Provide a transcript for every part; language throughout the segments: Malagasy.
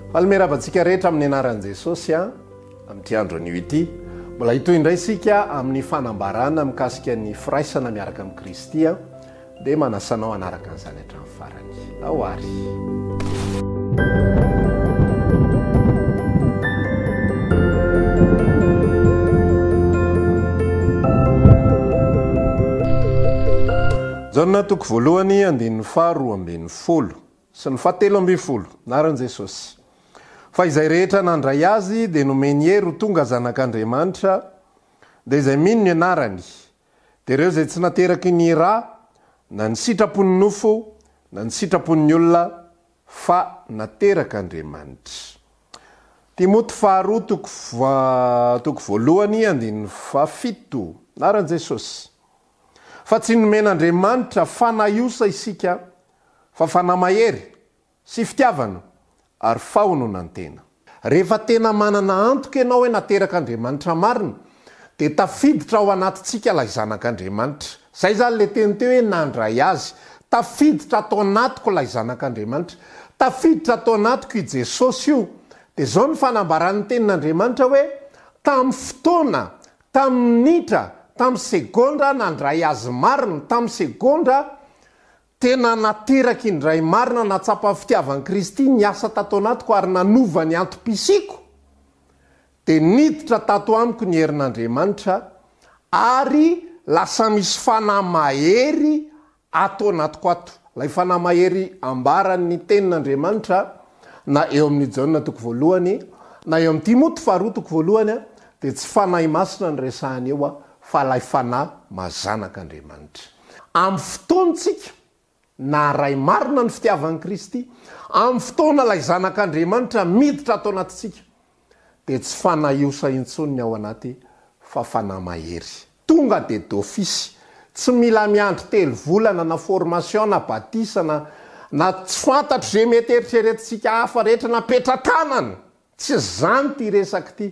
Faly miarahaba antsika rehetra amin'ny anaran'i Jesosy a, amin'ity andro anio ity. Mbola hitohy indray isika amin'ny fanambarana mikasika ny firaisana miaraka amin'i Kristy a, dia manasa anao hanaraka an'izany hatramin'ny farany. Ao ary. Jaona toko voalohany andininy faha 12. Sy ny fahatelo 12, anaran'i Jesosy. Fa izay rehetra nandray Azy dia nomeny hery ho tonga zanak'Andriamanitra, dia izay mino ny anarany, dia ireo izay tsy nateraky ny ra, na ny sitrapon'ny nofo, na ny sitrapon'ny olona, fa naterak'Andriamanitra. Timoty faharoa toko toko voalohany andininy fahafito, anaran'i Jesosy. Fa tsy nomen'Andriamanitra fanahy osa isika, fa fanahy mahery, sy fitiavana, ary fahononan-tena. Rehefa tena manana antoka ianao hoe naterak'Andriamanitra marina, dia tafiditra ao anatintsika ilay Zanak'Andriamanitra. Izay izany ilay teny teo hoe nandray Azy. Tafiditra ato anatiko ilay Zanak'Andriamanitra. Tafiditra ato anatiko i Jesosy io. Dia izao ny fanambaran'ny Tenin'Andriamanitra hoe, tamin'ny fotoana, tamin'ny minitra, tamin'ny segondra nandray Azy marina, tamin'ny segondra Tena nateraky ny Ray marina nahatsapa ny fitiavan'i Kristy niasa tato anatiko ary nanova ny antom-pisiako, dia niditra tato amiko ny herin'Andriamanitra ary lasa misy fanahy mahery ato anatiko ato. Ilay fanahy mahery ambaran'ny Tenin'Andriamanitra na eo amin'ny Jaona toko voalohany na eo amin'ny Timoty faharoa toko voalohany dia tsy Fanahy Masina no resahany eo fa ilay Fanahy maha zanak'Andriamanitra. Amin'ny fotoantsika naharay marina ny fitiavan'i Kristy, amin'ny fotoana ilay Zanak'Andriamanitra miditra ato anatintsika, dia tsy fanahy osa intsony ny ao anaty fa fanahy mahery. Tonga dia d'office. Tsy mila miandry telo volana na formation na batisa na na tsy fantatro izay mety eritreretintsika hafa rehetra na petra-tanana. Tsy izany ity resaka ity.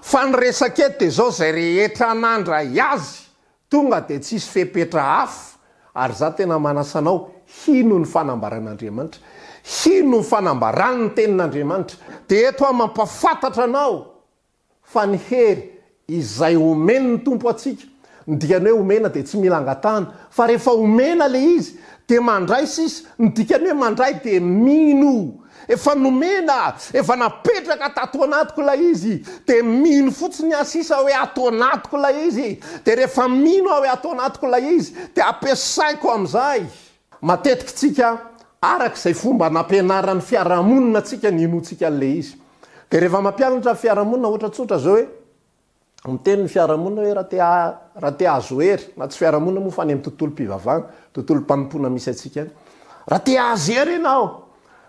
Fa ny resaka eto dia izao, izay rehetra nandray azy Tonga dia tsisy fepetra hafa ary za tena manasa anao hino ny fanambaran'Andriamanitra, hino ny fanambaran'ny tenin'Andriamanitra. Dia eto aho mampafantatra anao fa ny hery izay omen'ny Tompo antsika, ny dikany hoe omena dia tsy mila angatahana fa rehefa omena le izy dia mandray sisa, ny dikany hoe mandray dia mino. Efa nomena, efa napetraka tato anatiko ilay izy, dia mino fotsiny aho sisa hoe ato anatiko ilay izy, dia rehefa mino aho hoe ato anatiko ilay izy, dia ampiasaiko amin'izay. Matetika isika, araka izay fomba nampianaran'ny fiarahamonina antsika ny hinoantsika an'ilay izy. Dia rehefa mampianatra ny fiarahamonina, ohatra tsotra izao hoe, Miteny ny fiarahamonina hoe raha te raha te hahazo hery, na tsy fiarahamonina moa fa any amin'ny tontolom-pivavahana, tontolom-panompoana misy antsika any. Raha te hahazo hery ianao,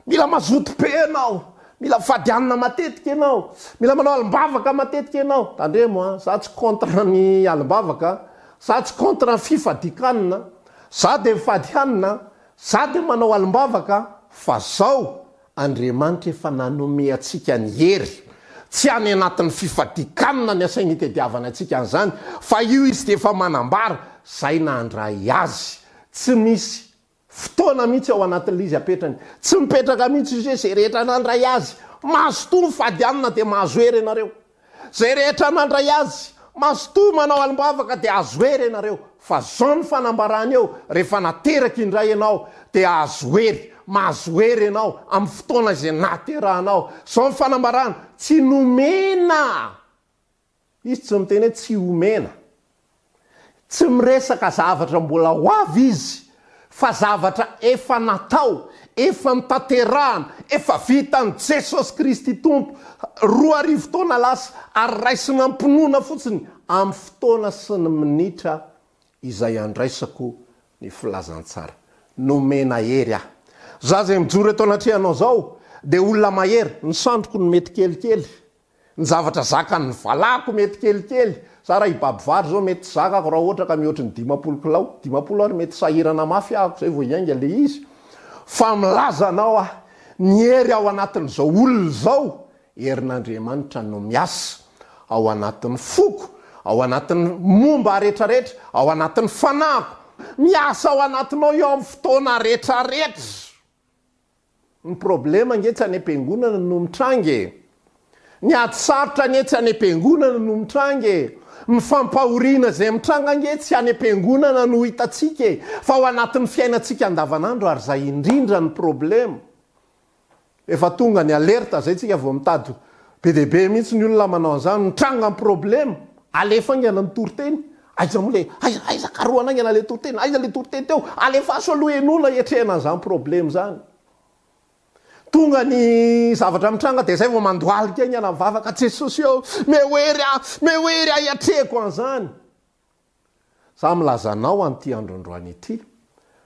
mila mazoto be ianao, mila mifady hanina matetika ianao, mila manao alim-bavaka matetika ianao. Tandremo an, za tsy contre ny alim-bavaka, za tsy contre ny fifadian-kanina, za dia mifady hanina, za dia manao alim-bavaka, fa zao Andriamanitra efa nanome antsika ny hery. Tsy any anatin'ny fifadian-kanina ny asainy hitediavana antsika an'izany, fa io Izy dia efa manambara izay nandray Azy. Tsy misy fotoana mihitsy ao anatin'ilay izy apetrany. Tsy mipetraka mihitsy Izy hoe izay rehetra nandray Azy, mazotoa mifady hanina dia mahazo hery ianareo. Zay rehetra nandray azy, mazotoa manao alim-bavaka dia azo hery ianareo, fa zao ny fanambarany eo, rehefa nateraka indray ianao dia azo hery, mahazo hery ianao amin'ny fotoana izay nahaterahanao, zao ny fanambarana, tsy nomena, izy tsy miteny hoe tsy omena, Tsy miresaka zavatra mbola ho avy izy fa zavatra efa natao, efa notanterahana, efa vitan'i Jesosy Kristy Tompo 2000 taona lasa ary raisina am-pinoana fotsiny amin'ny fotoana sy ny minitra izay andraisako ny filazantsara. Nomena hery aho. Za izay mijoro eto anatrehanao izao dia olona mahery, ny sandriko no mety kelikely, Ny zavatra zakan'ny valahako mety kelikely, za raha hibaby vary zao mety tsy zakako raha ohatra ka mihoatry ny 50 kilao, 50 ary mety sahirana mafy ahako zay vao hiainga le izy, fa milaza anao aho, ny hery ao anatin'izao olona izao, herin'Andriamanitra no miasa ao anatin'ny foko, ao anatin'ny momba retraretra, ao anatin'ny fanahiko, miasa ao anatinao io amin'ny fotoana retraretra. Ny problema ange tsy any am-piangonana no mitranga e! Ny ady sarotra anie tsy any am-piangonana no mitranga e! Ny fampahoriana izay mitranga ange tsy any am-piangonana no hitantsika e! Fa ao anatin'ny fiainantsika andavanandro ary izay indrindra ny problema. Efa tonga ny alerte zay tsika vao mitady be dia be mihitsy ny olona manao an'izany, mitranga ny problema, alefa haingana ny toriteny, aiza moa le, aiza, aiza karohana haingana le toriteny, aiza le toriteny teo, alefaso aloha henoina hiatrehana an'izany problema izany. Tonga ny zavatra mitranga dia zay vao mandohalika haingana mivavaka, Jesosy ô, meo hery aho, meo hery aho hiatrehako an'izany. Za milaza anao an'ity andro androany ity,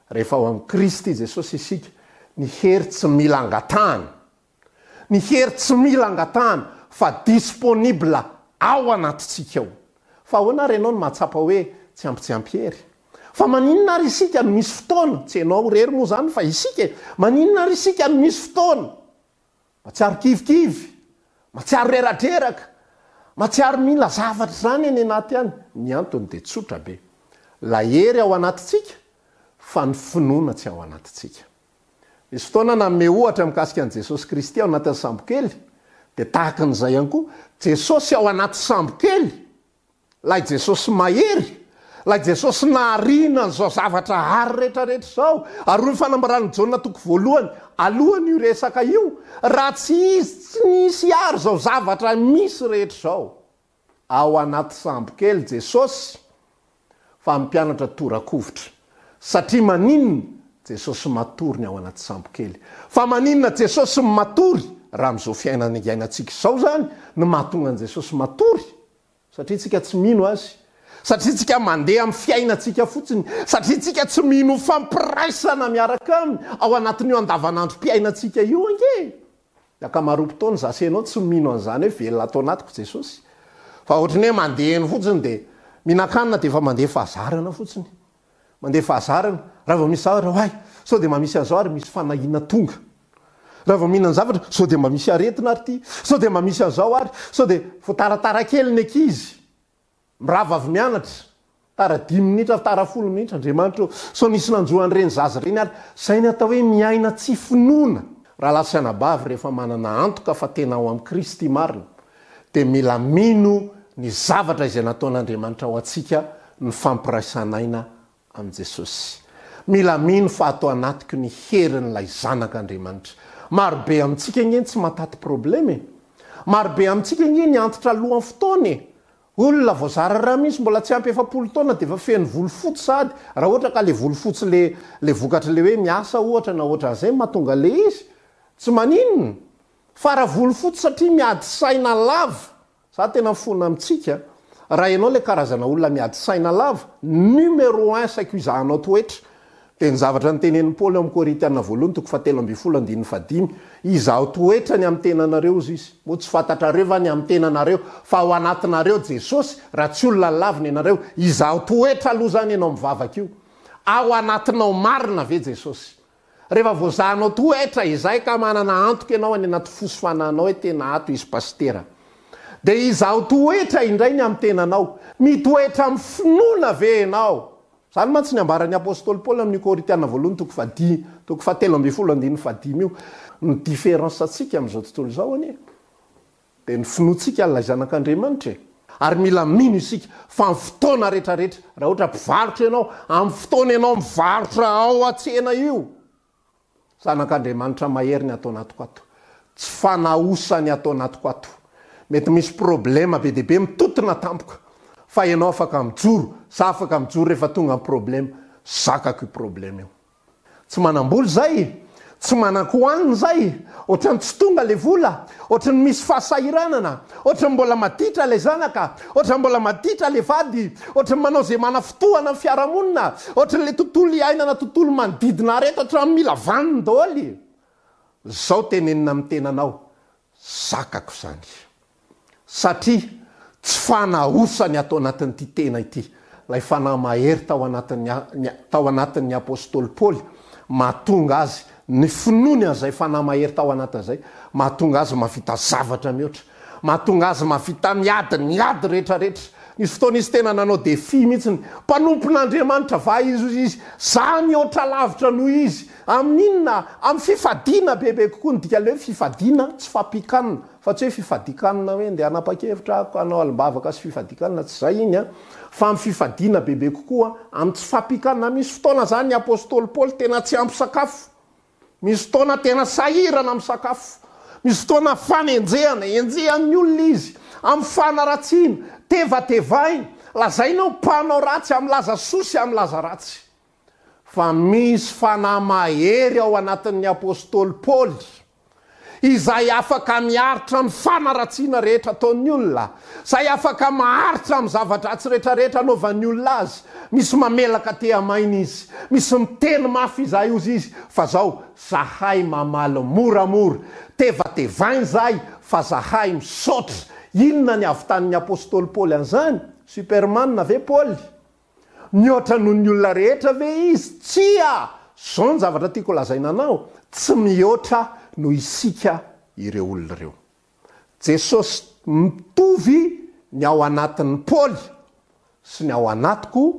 rehefa ao amin'i Kristy Jesosy isika, ny hery tsy mila angatahana, ny hery tsy mila angatahana fa disponible ao anatintsika ao. Fa ahoana ary ianao no mahatsapa hoe tsy ampy tsy ampy hery? Fa maninona ary isika no misy fotoana, tsy ianao irery moa izany fa isika e, maninona ary isika no misy fotoana Mahatsiaro kivikivy, mahatsiaro reradreraka, mahatsiaro mila zavatra izany any anaty any. Ny antony dia tsotra be. Ilay hery ao anatintsika fa ny finoana tsy ao anatintsika. Nisy fotoana nanome ohatra mikasika an'i Jesosy Kristy ao anatin'ny sambokely, dia tahaka an'izay ihany koa, Jesosy ao anaty sambokely, Ilay Jesosy mahery, ilay Jesosy nahariana an'izao zavatra àry rehetra rehetra izao. Ary hoy ny fanambaran'i Jaona toko voalohany, alohan'io resaka io, raha tsy Izy tsy nisy àry izao zavatra misy rehetra izao. Ao anaty sambo kely Jesosy fa ny mpianatra tora-kovitra. Satria maninona Jesosy matory ny ao anaty sambo kely? Fa maninona Jesosy matory raha amin'izao fiainana iainantsika izao izany no mahatonga an'i Jesosy matory? Satria tsika tsy mino Azy. Satria tsika mandeha amin'ny fiainantsika fotsiny. Satria tsika tsy mino fampiraisana miaraka Aminy ao anatin'io andavanandrom-piainantsika io ange e! Ny ankamaroam-potoana za sy ianao tsy mino an'izany hoe velona ato anatiko Jesosy. Fa ohatran'ny hoe mandeha eny fotsiny dia mihinan-kanina dia efa mandeha fahazarana fotsiny. Mandeha fahazarana. Raha vao misy zavatra, oay! Sao dia mba misy an'izao ary misy fanahiana tonga. Raha vao mihinana zavatra, sao dia mba misy aretina ary ity, sao dia mba misy an'izao ary, sao dia. Vao taratara kely ny ankizy, mirava avy mianatra, tara dimy minitra, tara folo minitra, Andriamanitra ô, sao nisy nanjo an'ireny zaza ireny ary. Izay ny atao hoe miaina tsy finoana. Rahalahy sy anabavy, rehefa manana antoka fa tena ao amin'i Kristy marina, dia mila mino ny zavatra izay nataon'Andriamanitra ho antsika ny fampiraisan'aina amin'i Jesosy. Mila mino fa ato anatiko ny herin'ilay Zanak'Andriamanitra. Maro be amintsika ange ny tsy mahataty problema e! Maro be amintsika ange ny antitra alohan'ny fotoana e! Olona vao zara raha misy mbola tsy ampy 40 taona dia efa feno volo fotsy sahady, raha ohatra ka le volo fotsy le le vokatry le hoe miasa ohatra na ohatran'izay no mahatonga le izy, tsy maninona! Fa raha volo fotsy satria miady saina lava, Za tena mifona amintsika, raha ianao ilay karazana olona miady saina lava, numéro un saiko hizahanao toetra, dia ny zavatra notenenin'i Paoly ao amin'ny Korintiana voalohany toko fahatelo ambinifolo andininy fahadimy, izaho toetra ny amin'ny tenanareo hozy izy, moa tsy fantatrareo va ny amin'ny tenanareo fa ao anatinareo Jesosy, raha tsy olona lavina ianareo, izaho toetra aloha izany ianao mivavaka io, ao anatinao marina ve Jesosy? Rehefa voazahanao toetra izay ka manana antoka ianao any anaty fo sy fanahinao hoe tena ato izy pasitera. Dia izaho toetra indray ny amin'ny tenanao. Mitoetra amin'ny finoana ve ianao? Izany mantsy ny ambaran'ny apostoly Paoly amin'io Korintiana voalohany toko fahadimy, toko fahatelo ambinifolo andininy fahadimy io. Ny différence antsika amin'izao tontolo izao anie Dia ny finoantsika an'ilay Zanak'Andriamanitra e! Ary mila mino isika fa amin'ny fotoana rehetrarehetra, raha ohatra mpivarotra ianao, amin'ny fotoana ianao mivarotra ao an-tsena io, Zanak'Andriamanitra mahery ny ato anatiko ato. Tsy fanaosa ny ato anatiko ato. Mety misy problema be dia be mitotona tampoka, fa ianao afaka mijoro, za afaka mijoro rehefa tonga ny problema, zakako io problema io. Tsy manam-bola izay, tsy manan-kohanina izay, ohatran'ny tsy tonga ilay vola, ohatran'ny misy fahasahiranana, ohatran'ny mbola maditra ilay zanaka, ohatran'ny mbola maditra ilay vady, ohatran'ny manao izay manafintohana ny fiarahamonina, ohatran'ilay tontolo iainana, tontolo manodidina ahy reto ohatran'ny mila vaniny daholo. Izao tenenina amin'ny tenanao, zakako izany. Satria tsy fanaosa ny ato anatin'ity tena ity. Ilay fanahy mahery tao anatin'ny tao anatin'ny apostoly Paoly, mahatonga azy, ny finoany an'izay fanahy mahery tao anatin'izay, mahatonga azy mahavita zavatra mihoatra. Mahatonga azy mahavita miady ny ady rehetra rehetra. Nisy fotoana izy tena nanao défi mihitsiny. Mpanompon'Andriamanitra va izy hozy izy? Za mihoatra lavitra noho izy. Amin'inona? Amin'ny fifadiana bebe kokoa. Ny dikan'ilay hoe fifadiana, tsy fampian-kanina. Fa tsy hoe fifadian-kanina hoe ndeha hanapa-kevitra aho hanao alim-bavaka sy fifadian-kanina, tsy izay iny an. Fa amin'ny fifadiana bebe kokoa, amin'ny tsy fampian-kanina. Misy fotoana izany ny apostoly Paoly tena tsy ampy sakafo. Misy fotoana tena sahirana amin'ny sakafo. Misy fotoana fanenjehana, enjehan'ny olona izy amin'ny fanaratsiana, tevatevaina, lazaina ho mpanao ratsy amin'ny laza soa sy amin'ny laza ratsy. Fa misy fanahy mahery ao anatin'ny apostoly Paoly. Izay afaka miaritra ny fanaratsiana rehetra ataon'ny olona, izay afaka maharitra amin'ny zava-dratsy rehetrarehetra anaovan'ny olona azy. Misy mamelaka tehamaina izy, misy miteny mafy izahay hozy izy, fa zao, zahay mamaly moramora, tevatevaina izahay, fa zahay misaotra. Inona ny havitan'ny apostoly Paoly an'izany? Superman ve Paoly? Mihoatra noho ny olona rehetra ve izy? Tsia! Izao ny zavatra tiako lazaina anao, tsy mihoatra noho isika ireo olona ireo. Jesosy mitovy ny ao anatin'i Paoly sy ny ao anatiko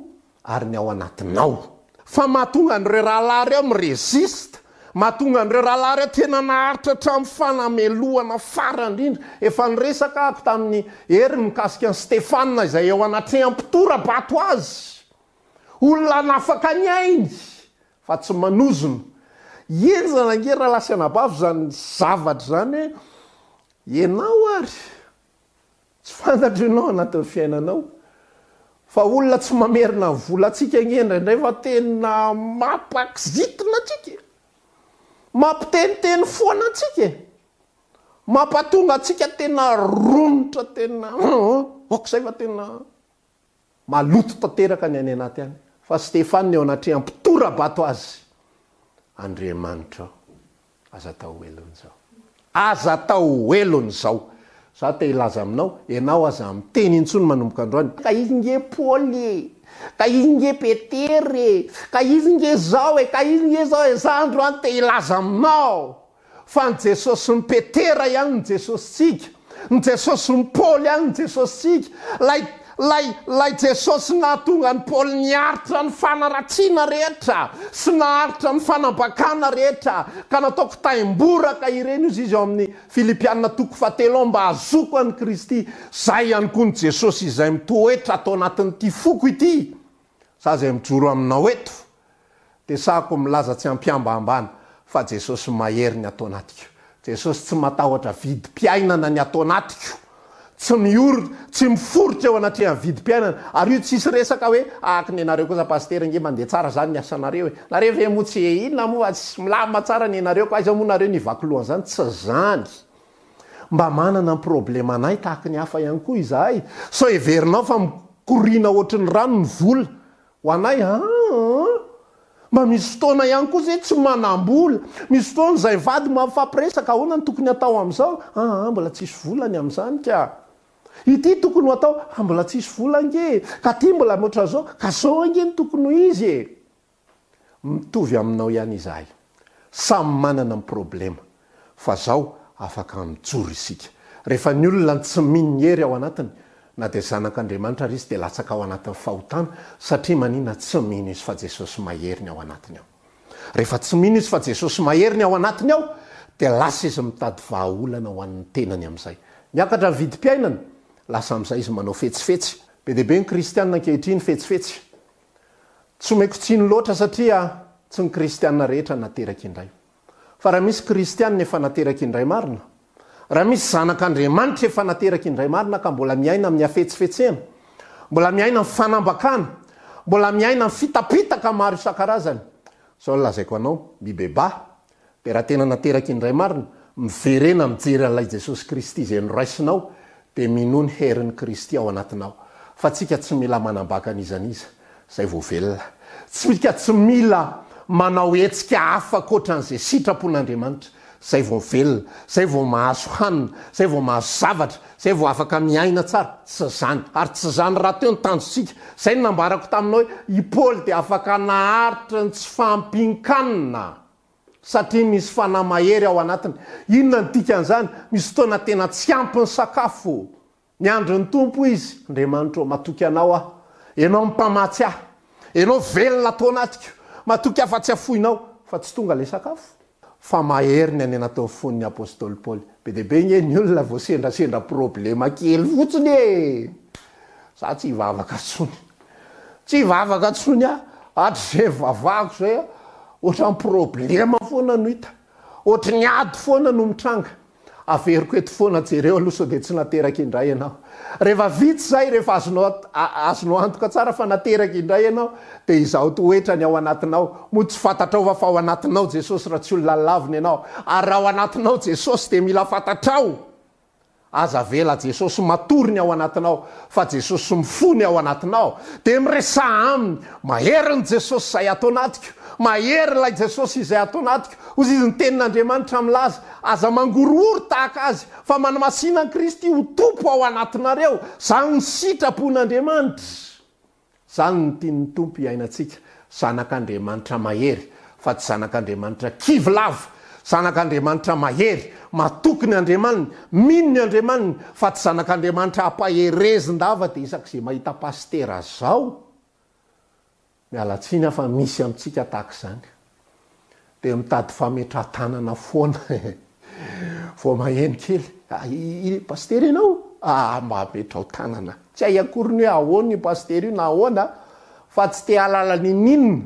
ary ny ao anatinao. Fa mahatonga an'ireo rahalahy ireo mi-resiste, mahatonga an'ireo rahalahy ireo tena naharitra hatramin'ny fanamelohana farany indrindra. Efa niresaka aho tamin'i Hery mikasika an'i Stefana izay eo anatrehan'ny mpitora-bato azy. Olona hanafaka ny ainy fa tsy manozona. Henjana ange rahalahy sy anabavy izany zavatra izany hoe ianao ary. Tsy fantatro ianao anatin'ny fiainanao fa olona tsy mamerina ny volantsika ange indraindray fa tena mampakizitina antsika e! Mampiteniteny foana antsika e! Mampatonga antsika tena romotra tena aok'izay fa tena Maloto tanteraka ny any anaty any, fa Stefana eo anatrehan'ny mpitora-bato azy. Andriamanitra ô, aza atao ho helony izao. Aza atao ho helony izao. Za te hilaza aminao, ianao aza miteny intsony manomboka androany, ka izy nge Paoly e, ka izy nge Petera e, ka izy nge zao e, ka izy nge zao e, za androany te hilaza aminao Fa ny Jesosin'i Petera ihany no Jesosintsika, ny Jesosin'i Paoly ihany no Jesosintsika, ilay, ilay, ilay Jesosy nahatonga an'i Paoly niaritra ny fanaratsiana rehetra sy naharitra ny fanambakana rehetra, ka nataoko taimboraka ireny, hozy izy ao amin'ny Filipiana toko fahatelo ao, mba hahazoako an'i Kristy, izay ihany koa ny Jesosy izay mitoetra ato anatin'ity foko ity, za izay mijoro aminao eto. Dia sahako milaza tsy ampiambahambana fa Jesosy mahery ny ato anatiko. Jesosy tsy matahotra vidim-piainana ny ato anatiko. Tsy mior, tsy miforitra eo anatrehan'ny vidim-piainana. Ary io tsisy resaka hoe aky nenareo kosa pasitera nge mandeha tsara zany ny asanareo e. Nareo ve moa tsy inona moa fa tsy milamina tsara nenareo ko aiza moa nareo no hivaky loha an'izany. Tsy zany. Mba manana ny problemanay tahaky ny hafa ihany koa izahay. Sao heverinao fa mikoriana ohatry ny rano ny vola. Ho anay aa! Mba misy fotoana ihany koa zay tsy manambola, misy fotoana izay vady mba mifampiresaka ahoana no tokony atao amin'izao, aa mbola tsisy vola ny amin'izany ka! Ity tokony ho atao, ah mbola tsisy vola ange e! Ka ty mbola mihoatra zao, ka zao ange no tokony ho izy e! Mitovy aminao ihany izahay. Samy manana ny problema. Fa zao afaka mijoro isika. Rehefa ny olona tsy mino ny hery ao anatiny, na dia zanak'Andriamanitra ary izy dia latsaka ao anatin'ny fahotana, satria manina tsy mino izy fa Jesosy mahery ny ao anatiny ao. Rehefa tsy mino izy fa Jesosy mahery ny ao anatiny ao, dia lasa izy mitady vahaolana ho an'ny tenany amin'izay. Miakatra ny vidim-piainana, lasa amin'izay izy manao fetsifetsy. Be dia be ny kristiana ankehitriny fetsifetsy. Tsy omeko tsiny loatra satria tsy ny kristiana rehetra nateraka indray. Fa raha misy kristiana efa nateraka indray marina, raha misy zanak'Andriamanitra efa nateraka indray marina ka mbola miaina amin'ny hafetsifetsena, mbola miaina amin'ny fanambakana, mbola miaina amin'ny fitapitaka maro isan-karazany, izao no lazaiko anao, mibebaha, Dia raha tena nateraka indray marina, miverena mijery an'ilay Jesosy Kristy izay noraisinao, dia minoa ny herin'i Kristy ao anatinao. Fa tsika tsy mila manambaka an'iza n'iza, izay vao velona. Tsika tsy mila manao hetsika hafa ankoatran'izay sitrapon'Andriamanitra, izay vao velona, izay vao mahazo hanina, izay vao mahazo zavatra, izay vao afaka miaina tsara. Tsy izany. Ary tsy izany rahateo ny tanjontsika. Izay no nambarako taminao hoe i Paoly dia afaka naharitra ny tsy fahampian-kanina. Satria misy fanahy mahery ao anatiny. Inona no dikan'izany? Misy fotoana tena tsy ampy ny sakafo. Niandry ny Tompo izy, Andriamanitro ô, matoky Anao aho. Ianao no mpamatsy ahy. Ianao velona ato anatiko. Matoky aho fa tsy hafoinao. Fa tsy tonga ilay sakafo. Fa mahery ny any anatin'ny fon'ny Apostoly Paoly. Be dia be nge ny olona vao sendrasendra problema kely fotsiny e! Za tsy hivavaka tsony. Tsy hivavaka tsony aho. Hatrizay nivavahako zay aho, ohatran'ny problema foana no hita. Ohatry ny ady foana no mitranga. Averiko eto foana jereo aloha sao dia tsy nateraka indray ianao. Rehefa vita izay, rehefa azonao azonao antoka tsara fa nateraka indray ianao dia izao toetra ny ao anatinao. Moa tsy fantatrao va fa ao anatinao Jesosy raha tsy olona lavina ianao. Ary raha ao anatinao Jesosy dia mila fantatrao. Aza avela Jesosy matory ny ao anatinao fa Jesosy mifoha ny ao anatinao dia miresaha aminy, mahery ny Jesosy izay ato anatiko, mahery ilay Jesosy izay ato anatiko, hozy izy ny tenin'Andriamanitra milaza, aza mangorohoro tahaka azy fa manamasina an'i Kristy ho Tompo ao anatinareo, izany ny sitrapon'Andriamanitra. Izany no tian'ny Tompo hiainantsika, zanak'Andriamanitra mahery, fa tsy zanak'Andriamanitra kivy lava, zanak'Andriamanitra mahery, matoky ny Andriamaniny, mino ny Andriamaniny, fa tsy zanak'Andriamanitra ampaherezin-dava dia isak'izay mahita pasitera zao, miala tsiny aho fa misy amintsika tahaka izany. Dia mitady fametrahan-tanana foana e! Vao maheno kely, i Pasitera ianao? Ah, mba ametraho tanana. Tsy hay akory ny hoe ahoana io Pasitera io na ahoana fa tsy te hahalala n'inon'inona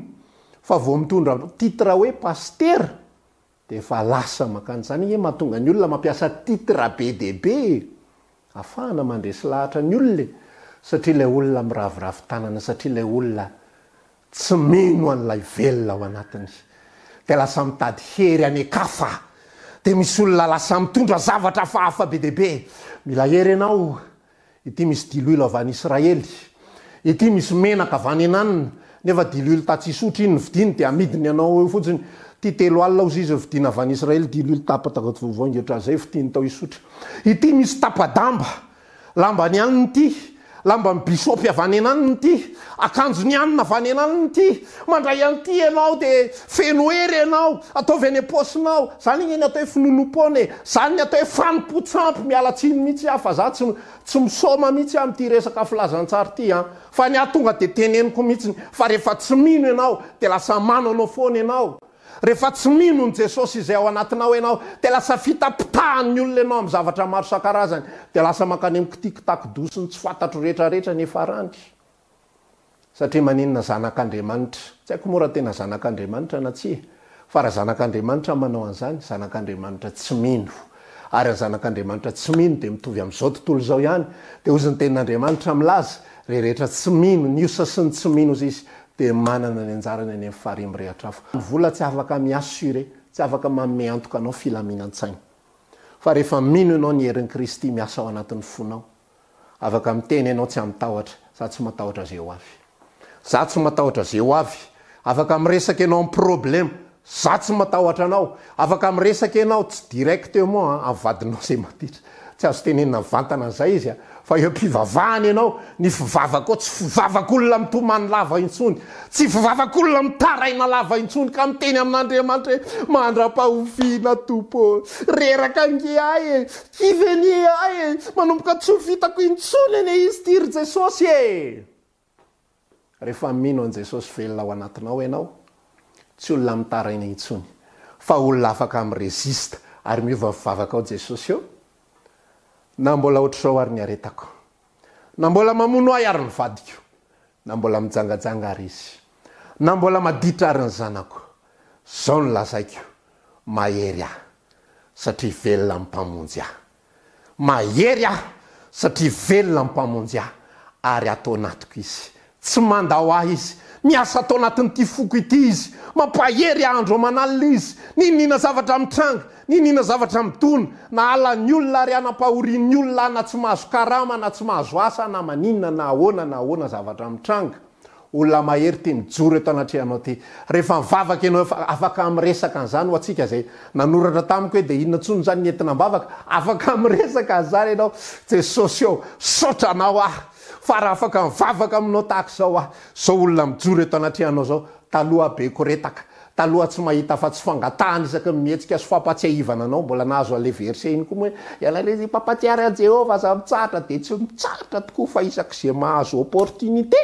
fa vao mitondra titre hoe Pasitera dia efa lasa mankany. Izany ange mahatonga ny olona mampiasa titre be dia be e! Afahana mandresy lahatra ny olona e! Satria ilay olona miraviravy tanana, satria ilay olona Tsy mino an'ilay velona ao anatiny. Dia lasa mitady hery any an-kafa. Dia misy olona lasa mitondra zavatra hafahafa be dia be. Mila hery ianao. Ity misy diloilo avy any Israely. Ity misy menaka avy any Enanina. Nefa diloilo tatsy Isotry iny novidiany dia amidiny anao eo fotsiny. Ity 30 hozy izy novidiana avy any Israely, diloilo tapataka voavangy ohatran'izay vidiany tao Isotry. Ity misy tapa-damba. Lamban'i Ann ity, lamban'i Bishop avy any Ann ity, akanjon'i Ann avy any Ann ity. Mandray an'ity ianao dia feno hery ianao, ataovy any am-paosinao. Izany ange ny atao hoe finoanoam-poana e. Izany ny atao hoe fanompoan-tsampy. Miala tsiny mihitsy aho fa za tsy tsy misaoma mihitsy aho amin'ity resaka filazantsara ity an. Fa ny ahy tonga dia teneniko mihitsy fa rehefa tsy mino ianao dia lasa manana foana ianao. Rehefa tsy mino an'i Jesosy izay ao anatinao ianao dia lasa fitapitahan'ny olona ianao amin'ny zavatra maro isan-karazany dia lasa mankany amin'ny kitikitakidoha sy ny tsy fantatro rehetra rehetra ny hiafarany. Satria maninona zanak'Andriamanitra? Tsy haiko moa raha tena zanak'Andriamanitra na tsia fa raha zanak'Andriamanitra manao an'izany, zanak'Andriamanitra tsy mino. Ary ny zanak'Andriamanitra tsy mino dia mitovy amin'izao tontolo izao ihany. Dia hozy ny tenin'Andriamanitra milaza, Ireo rehetra tsy mino, ny osa sy ny tsy mino hozy izy, dia manana ny anjarany any amin'ny farihy mirehitra afo. Ny vola tsy afaka mi-assurer, tsy afaka manome antoka anao filaminan-tsaina. Fa rehefa mino ianao ny herin'i Kristy miasa ao anatin'ny fonao, afaka miteny ianao tsy amin-tahotra, za tsy matahotra ze ho avy. Za tsy matahotra ze ho avy. Afaka miresaka ianao amin'ny problema, Za tsy matahotra anao. Afaka miresaka ianao, tsy directement an, amin'ny vadinao izay maditra. Tsy azo tenenina mivantana an'izay izy an, fa eo am-pivavahana ianao, ny fivavakao tsy fivavak'olona mitomany lava intsony, tsy fivavak'olona mitaraina lava intsony ka miteny amin'Andriamanitra hoe, mandra-pahoviana Tompo ô, reraka ange ahy e, kivy anie ahy e, manomboka tsy ho vitako intsony anie izy ity ry Jesosy e! Rehefa mino an'i Jesosy velona ao anatinao ianao, tsy olona mitaraina intsony, fa olona afaka mi-resiste ary miova fivavaka ao Jesosy ô! Na mbola ohatr'izao ary ny aretako, na mbola mamono ahy ary ny vadiko, na mbola mijangajanga ary izy, na mbola maditra ary ny zanako, zao no lazaiko, mahery ahy, satria velona ny Mpamonjy ahy. Mahery aho satria velona ny Mpamonjy ahy ary ato anatiko Izy. Tsy mandao ahy Izy. Miasa ato anatin'ity foko ity Izy. Mampahery ahy andro aman'alina Izy. N'inon'inona zavatra mitranga, n'inon'inona zavatra midona, na halan'ny olona ary hanam-pahorian'ny olona aho na tsy mahazo karama na tsy mahazo asa na maninona na ahoana na ahoana zavatra mitranga, Olona mahery ity mijoro eto anatrehanao ity. Rehefa mivavaka ianao efa afaka miresaka an'izany ho antsika izay nanoratra tamiko hoe dia inona intsony izany ny entina am-bavaka? Afaka miresaka an'izany ianao. Jesosy ô, misaotra anao aho fa raha afaka mivavaka aminao tahaka izao aho. Izao olona mijoro eto anatrehanao izao, taloha aho be koretaka. Taloha tsy mahita afa-tsy fangatahana isaky ny mihetsika sy fampatsiahivana anao, mbola nahazo an'ilay verset iny koa moa hoe, ianareo izay mpampatsiary an'i Jehovah aza mitsahatra, dia tsy mitsahatra tokoa fa isak'izay mahazo opportunité,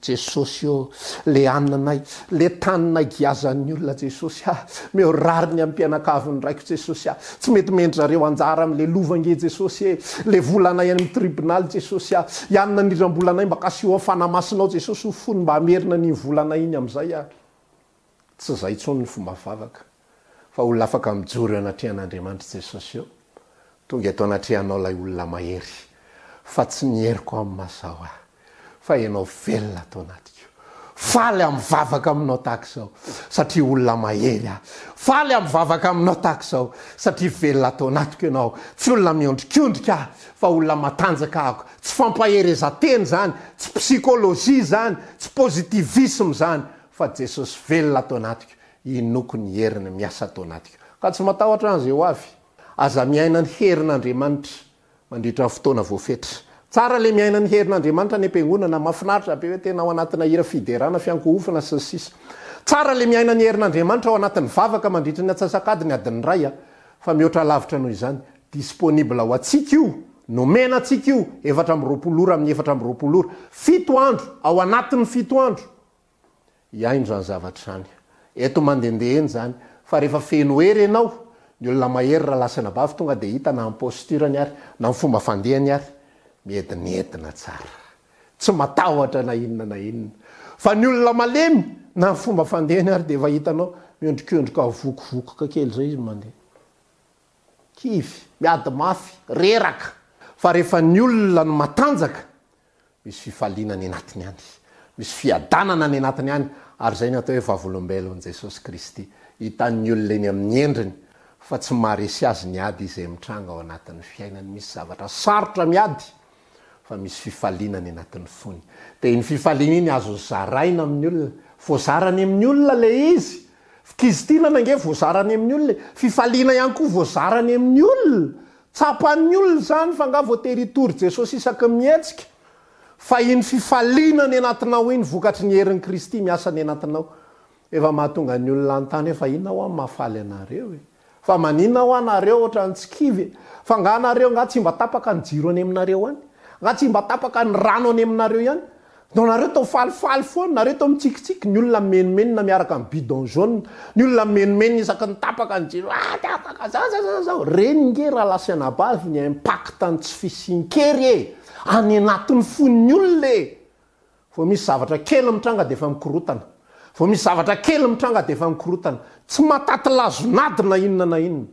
Jesosy ô, le ananay, le taninay giazan'ny olona Jesosy ah, meo rariny amin'ny mpianakavin'ny raiko Jesosy ah, tsy mety mendry zareo anjara amin'le lova ange Jesosy e, le volanay any amin'ny tribonaly Jesosy ah, ianona ny rindram-bolanay mba kasiho amin'ny Fanahy Masinao Jesosy ho fony mba hamerina an'iny volanay iny amin'izay ah. Tsy izay intsony ny fomba fivavaka fa olona afaka mijoro eo anatrehan'Andriamanitra Jesosy ô, tonga eto anatrehanao ilay olona mahery fa tsy ny heriko amin'ny maha izaho ahy fa ianao velona ato anatiko. Faly aho mivavaka aminao tahaka izao satria olona mahery aho. Faly aho mivavaka aminao tahaka izao satria velona ato anatiko ianao. Tsy olona miondrikondrika aho fa olona matanjaka aho. Tsy fampaherezan-tena izany, tsy psychologie izany, tsy positivisme izany fa Jesosy velona ato anatiko, inoako ny heriny miasa ato anatiko. Ka tsy matahotra an'izay ho avy. Aza miaina ny herin'Andriamanitra mandritra ny fotoana voafetra. Tsara le miaina ny herin'Andriamanitra any am-piangonana, mahafinaritra be hoe tena ao anatina hira fiderana, fiankohofana sy ny sisa. Tsara le miaina ny herin'Andriamanitra ao anatin'ny vavaka mandritra ny atsasak'adiny, adiny iray a. Fa mihoatra lavitra noho izany, disponible ho antsika io, nomena antsika io, 24 ora amin'ny 24 ora, fito andro ao anatin'ny fito andro. Hihaino izany zavatra izany. Eto mandehandeha eny izany. Fa rehefa feno hery ianao, ny olona mahery raha lahy sy anabavy tonga dia hita na amin'ny posture-ny ary, na amin'ny fomba fandehany ary, miedinedina tsara. Tsy matahotra na inona na inona. Fa ny olona malemy, na ny fomba fandehany ary dia efa hitanao, miondrikondrika vokovokoka kely izay izy mandeha. Kivy, miady mafy, reraka. Fa rehefa ny olona no matanjaka, Misy fifaliana any anatiny any. Misy fiadanana any anatiny any, ary izay no atao hoe vavolombelon'i Jesosy Kristy. Hitan'ny olona eny amin'ny endriny fa tsy maharesy azy ny ady izay mitranga ao anatin'ny fiainany. Misy zavatra sarotra miady, fa misy fifaliana any anatin'ny fony. Dia iny fifaliana iny azo zaraina amin'ny olona. Voazara any amin'ny olona ilay izy. Fikizitinana ange voazara any amin'ny olona e. Fifaliana ihany koa voazara any amin'ny olona. Tsapan'ny olona izany fa angaha voatery hitory Jesosy isaky ny mihetsika? Fa iny fifaliana any anatinao iny vokatry ny herin'i Kristy miasa any anatinao efa mahatonga ny olona hanontany hoe fa inona hoa no mahafaly anareo e? Fa maninona hoa nareo ohatran'ny tsy kivy e? Fa angaha nareo angaha tsy mba tapaka ny jiro any aminareo any? Angaha tsy mba tapaka ny rano any aminareo ihany? Non nareo tô falifaly foana, nareo tô mitsikitsiky, ny olona mimenomenona miaraka amin'ny bidon jaune, ny olona mimenomenona isaky ny tapaka ny jiro, ah tapaka zao zao zao zao, reny nge rahalahy sy anabavy ny impact ny tsy fisian-kery e, any anatin'ny fon'ny olona e, vao misy zavatra kely mitranga dia efa mikorotana, vao misy zavatra kely mitranga dia efa mikorotana, tsy mahataty lazon'ady na inona na inona,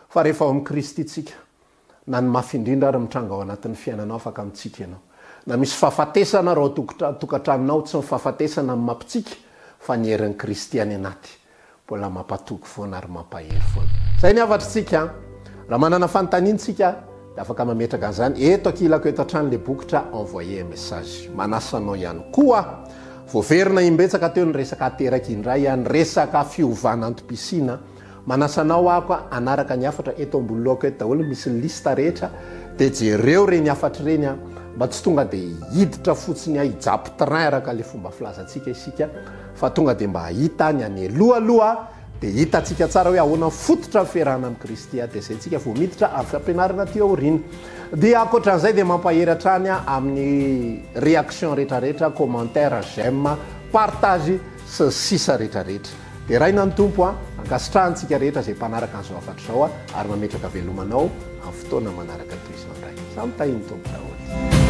fa rehefa ao amin'i Kristy tsika, Na ny mafy indrindra ary mitranga ao anatin'ny fiainanao afaka mitsiky ianao. Na misy fahafatesana ary ao tokantranonao tsy ny fahafatesana no mampitsiky fa ny herin'i Kristy any anaty mbola mampatoky foana ary mampahery foana. Izay ny hafatr'tsika an! Raha manana fanontaniana tsika dia afaka mametraka an'izany eto ankilako eto hatrany le bokotra envoyer message. Manasa anao ihany koa aho. Voaverina imbetsaka teo ny resaka ateraka indray an, ny resaka fiovana antom-pisiana. Manasa anao aho ka hanaraka ny hafatra eto ambony lohako eto daholo misy ny liste rehetra dia jereo ireny hafatra ireny an, mba tsy tonga dia hiditra fotsiny an hijapy train araka ilay fomba filazantsika isika fa tonga dia mba hahita ny any aloha aloha dia hitantsika tsara hoe ahoana ny fototra ny fiarahana amin'i Kristy dia izay tsika vao miditra amin'ny fampianarana aty aoriana. Dia ankoatran'izay dia mampahery hatrany amin'ny réaction rehetra rehetra, commentaire, j'aime, partage sy ny sisa rehetra rehetra. Deraina ny Tompo a! Ankasitrahany tsika rehetra izay mpanaraka an'izao hafatra izao a! Ary mametraka veloma anao amin'ny fotoana manaraka toy izao indray. Samy tahin'ny Tompo daholo.